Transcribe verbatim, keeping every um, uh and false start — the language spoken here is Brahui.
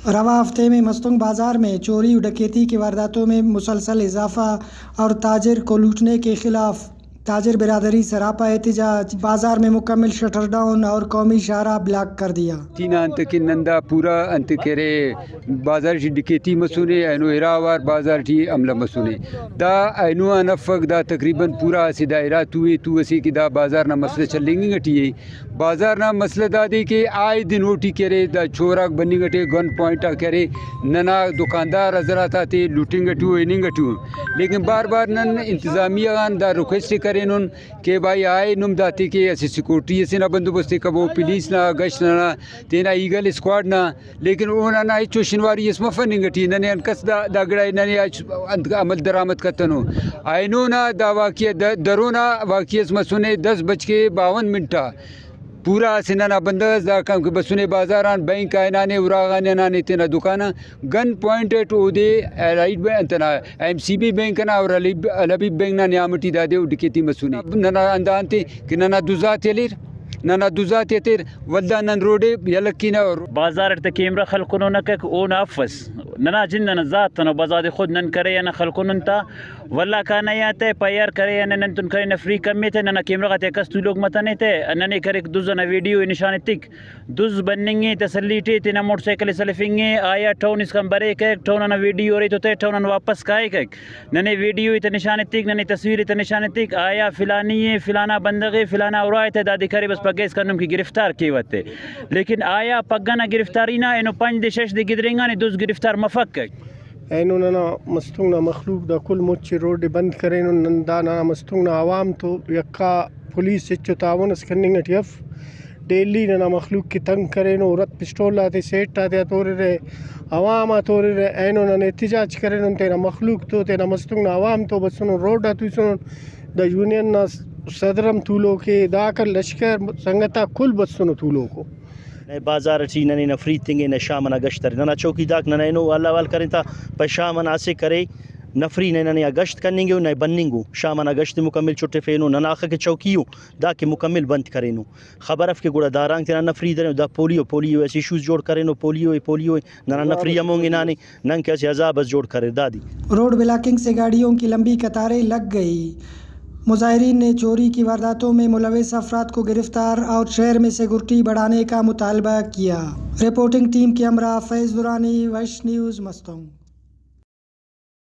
رواں ہفتے میں مستونگ بازار میں چوری و ڈکیتی کے وارداتوں میں مسلسل اضافہ اور تاجر کو لوٹنے کے خلاف تاجر برادری سراپا احتجاج، بازار میں مکمل شٹر ڈاؤن اور قومی شاہراہ بلاک کر دیا۔ تینا انت کہ نن دا پورا انت کرے، بازار ٹی ڈکیتی مسنے، اینو ارا اوار بازار ٹی حملہ مسنے۔ دا اینو آن افک، دا تقریباً پورا اسہ دا ارا تو ءِ، تو اسے کہ دا بازار نا مسئلہ چلینگنگ ٹی ءِ۔ بازار نا مسئلہ دادے کہ آئے دن اوٹی کہ ارے، دا چوراک بننگ ٹی، گن پوائنٹ آک کہ ارے، ننا دکاندار حضرات آتے لوٹنگ ٹی ءُ، ہننگ ٹی ءُ۔ لیکن بار بار نن انتظامیہ غان دا ریکویسٹ ءِ کرینن کہ بھائی آئے نم داتے کہ اسہ سیکورٹی اسے نا بندوبست ءِ کبو، پولیس نا گشت ننا، تینا ایگل اسکواڈ نا، لیکن اونا نا ہچو شنواری اس مفننگ ٹی۔ ننے آن کس دا، دا گڑا ننے آ انت عمل درآمد کتنو۔ اینو نا دا واقعہ د-، درو نا واقعہ اس مسنے دس بج کے باون منٹ آ۔ پورا اسہ ننا بندغ اس داکان کہ بسنے بازار آن، بینک آ ہنانے، اراغان ہنانے تینا دکان آ۔ گن پوائنٹ اٹ اودے لائٹ بے-، انت نا ایم سی بی بینک ئنا اور الحبیب، الحبیب بینک نا نیام ٹی دادے او ڈکیتی مسنے۔ ننا ہندا انتے کہ ننا دزاتے ہلیر، ننا دزاتے ہتیر، ولدا نن روڈ ءِ یلہ کینہ اور بازار اٹ تہ کیمرہ خلکنو نہ کک، اونا افس۔ ننا جند ئنا ذات ئنا بزاد خود نن کرے ئنا خلکنن تا۔ ولدا کانہ آ تہ ایف آئی آر کرے ئنا نن تون کرے نفری کمے تہ، ننا کیمرہ غاتیا کس تولوک متنے تہ، ننے کریک دز ئنا ویڈیو ءِ نشان ایتک۔ دز بننگ ءِ، تسلی ٹی تینا موٹر سائیکل ءِ سلفنگ ءِ، آیا ٹون اسکان بریک ءِ، ٹون ئنا ویڈیو ارے تو تہ ٹون آن واپس کائک۔ ننے ویڈیو ءِ تہ نشان ایتک، ننے تصویر ءِ تہ نشان ایتک، آیا فلانی ءِ، فلانا بندغ ءِ، فلانا ارا ءِ تہ دادے کرے، بس پگہ اسکان نم کہ گرفتار کیوہ تہ۔ لیکن آیا پگہ نا گرفتاری نا اینو پنچ دے شش دے گدرینگانے دز گرفتار مفکک؟ اینو ننا مستونگ نا مخلوق دا کل مچ روڈ ءِ بند کرینن۔ نن دا ننا مستونگ نا عوام تو یکا پولیس ہچو تعاون اس کننگ ٹی اف۔ ڈیلی ننا مخلوق کہ تنگ کرینو، رت پسٹول آتے سیٹ آتیا توررہ، عوام آ توررہ، اینو نن احتجاج کرینن تینا مخلوق تو، تینا مستونگ نا عوام تو بسنن، روڈ آ توسنن۔ دا یونین نا صدر ہم تولوک ءِ، داکان لشکر سنگت آک کل بسنو تولوکو۔ نئے بازار ٹی ننے نفری تنگے، نئے شام ئنا گشت ارے۔ ننا چوکیدارک ننا اینو حال احوال کرین تا، پائے شام ئنا اسہ کرے نفری نئے ننے آ گشت کننگ ءِ، نئے بننگ ءِ۔ شام ئنا گشت مکمل چھٹفینو، ننا اخہ کہ چوکی ءِ، دا کہ مکمل بند کرینو۔ خبر اف کہ گڑا دارانک تینا نفری درینو، دا پولیو، پولیو ایسے ایشوز جوڑ کرینو، پولیو ءِ، پولیو ءِ، ننا نفری ہمونگ ہنانے، نن کہ اسہ عذاب اس جوڑ کریر دادے۔ روڈ بلاکنگ سے گاڑیوں کی لمبی قطاریں لگ گئی۔ مظاہرین نے چوری کی وارداتوں میں ملوث افراد کو گرفتار اور شہر میں سیکورٹی بڑھانے کا مطالبہ کیا۔ رپورٹنگ ٹیم کے ہمراہ فیض درانی، ویش نیوز، مستونگ۔